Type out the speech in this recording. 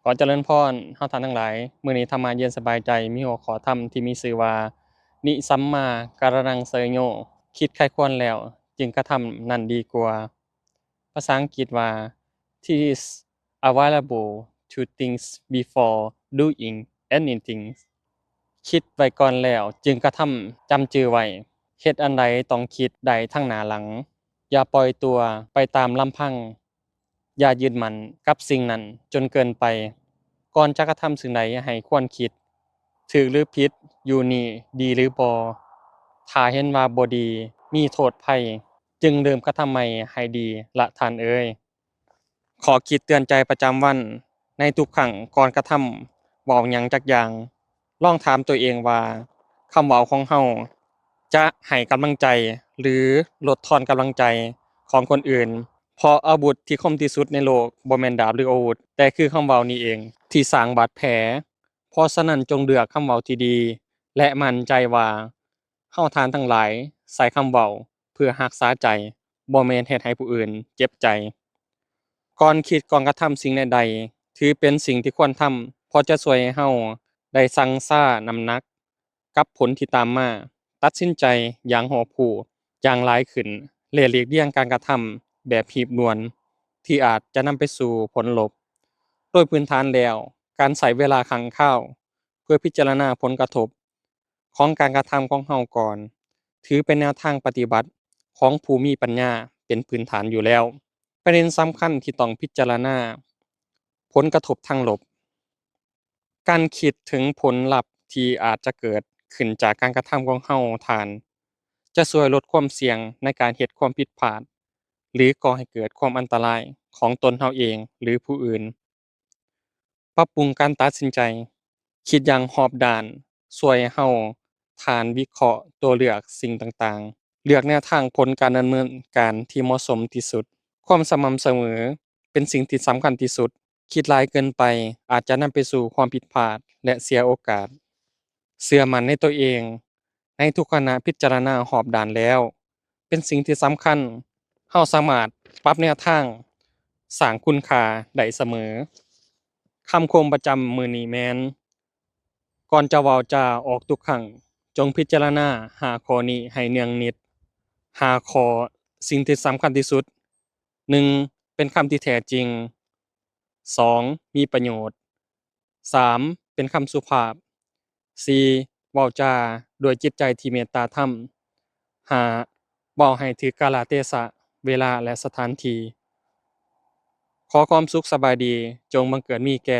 ຂໍຈະເລີນພອນເຮົາທ່ານທັງຫຼາຍ, ມື້ນີ້ທຳມະເຢັນສະບາຍໃຈ ມີຫົວຂໍ້ທຳທີ່ມີຊື່ວ່າ ນິສັມມາກາລະນັງເສໂຍ, ຄິດໃຄ່ຄວນແລ້ວຈຶ່ງກະທຳນັ້ນດີກວ່າ. ພາສາອັງກິດວ່າ It is advisable to think before doing anything. ຄິດໄວ້ກ່ອນແລ້ວຈຶ່ງກະທຳ, ຈຳຈື່ໄວ້, ເຮັດອັນໃດຕ້ອງຄິດໄດ້ທັງໜ້າຫຼັງ. ຢ່າປ່ອຍຕົວໄປຕາມລຳພັງ. ຢ່າຍຶດໝັ້ນກັບສິ່ງນັ້ນຈົນເກີນໄປ. ກ່ອນຈະກະທຳສິ່ງໃດໃຫ້ຄວນຄິດ, ຖືກຫຼືຜິດຢູ່ນີ້, ດີຫຼືບໍ່. ຖ້າເຫັນວ່າບໍ່ດີ, ມີໂທດໄພ, ຈຶ່ງເລີ່ມກະທຳໃໝ່ໃຫ້ດີລະທ່ານເອີຍ. ຂໍ້ຄິດເຕືອນໃຈປະຈຳວັນ, ໃນທຸກຄັ້ງກ່ອນກະທຳເວົ້າຫຍັງຈັກຢ່າງ, ລອງຖາມຕົວເອງວ່າ ຄຳເວົ້າຂອງເຮົາຈະໃຫ້ກຳລັງໃຈ ຫຼື ລົດທອນກຳລັງໃຈຂອງຄົນອື່ນ, ເພາະອາວຸດທີ່ຄົມທີ່ສຸດໃນໂລກບໍ່ແມ່ນດາບ ຫຼື ອາວຸດ, ແຕ່ຄືຄຳເວົ້ານີ້ເອງທີ່ສ້າງບາດແຜ. ເພາະສະນັ້ນ, ຈົ່ງເລືອກຄຳເວົ້າທີ່ດີ ແລະ ໝັ້ນໃຈວ່າເຮົາທ່ານທັງຫຼາຍໃຊ້ຄຳເວົ້າເພື່ອຮັກສາໃຈ, ບໍ່ແມ່ນເຮັດໃຫ້ຜູ້ອື່ນເຈັບໃຈ. ກ່ອນຄິດ, ກ່ອນກະທຳສິ່ງໃດໆ, ຖືເປັນສິ່ງທີ່ຄວນທຳ, ເພາະຈະຊ່ວຍໃຫ້ເຮົາໄດ້ຊັ່ງຊານ້ຳໜັກກັບຜົນທີ່ຕາມມາ, ຕັດສິນໃຈຢ່າງຮອບຮູ້ຢ່າງຫຼາຍຂຶ້ນ ແລະ ຫຼີກລ່ຽງການກະທຳແບບຮີບດ່ວນທີ່ອາດຈະນຳໄປສູ່ຜົນລົບ. ໂດຍພື້ນຖານແລ້ວ, ການໃຊ້ເວລາຄັ້ງຄາວເພື່ອພິຈາລະນາຜົນກະທົບ ຂອງການກະທຳຂອງເຮົາກ່ອນ ຖືເປັນແນວທາງປະຕິບັດຂອງຜູ້ມີປັນຍາເປັນພື້ນຖານຢູ່ແລ້ວ. ປະເດັນສຳຄັນທີ່ຕ້ອງພິຈາລະນາ, ຜົນກະທົບທາງລົບ. ການຄິດເຖິງຜົນລັບທີ່ອາດຈະເກີດຂຶ້ນຈາກການກະທຳຂອງເຮົາທ່ານ ຈະຊ່ວຍລົດຄວາມສ່ຽງໃນການເຮັດຄວາມຜິດພາດ ຫຼື ກໍ່ໃຫ້ເກີດຄວາມອັນຕະລາຍຂອງຕົນເຮົາເອງ ຫຼື ຜູ້ອື່ນ. ປັບປຸງການຕັດສິນໃຈ, ຄິດຢ່າງຮອບດ້ານ, ຊ່ວຍໃຫ້ເຮົາທ່ານວິເຄາະຕົວເລືອກສິ່ງຕ່າງໆ, ເລືອກແນວທາງຜົນການດຳເນີນການທີ່ເໝາະສົມທີ່ສຸດ. ຄວາມສະໝ່ຳສະເໝີເປັນສິ່ງທີ່ສຳຄັນທີ່ສຸດ. ຄິດຫຼາຍເກີນໄປອາດຈະນຳໄປສູ່ຄວາມຜິດພາດ ແລະ ເສຍໂອກາດ. ເຊື່ອໝັ້ນໃນຕົວເອງໃນທຸກຂະນະພິຈາລະນາຮອບດ້ານແລ້ວ ເປັນສິ່ງທີ່ສຳຄັນ. ເຮົາສາມາດປັບແນວທາງສ້າງຄຸນຄ່າໄດ້ສະເໝີ. ຄຳຄົມປະຈຳມື້ນີ້ແມ່ນ, ກ່ອນຈະເວົ້າຈາອອກທຸກຄັ້ງ, ຈົ່ງພິຈາລະນາຫ້າຂໍ້ນີ້ໃຫ້ເນືອງນິດ. ຫ້າຂໍ້, ສິ່ງທີ່ສຳຄັນທີ່ສຸດ. ໜຶ່ງ, ເປັນຄຳທີ່ແທ້ຈິງ. ສອງ, ມີປະໂຫຍດ. ສາມ, ເປັນຄຳສຸພາບ. ສີ່, ເວົ້າຈາດ້ວຍຈິດໃຈທີ່ເມດຕາທຳ. ຫ້າ, ເວົ້າໃຫ້ຖືກກາລະເທສະ, ເວລາ ແລະ ສະຖານທີ່. ຂໍຄວາມສຸກສະບາຍດີຈົ່ງບັງເກີດມີແກ່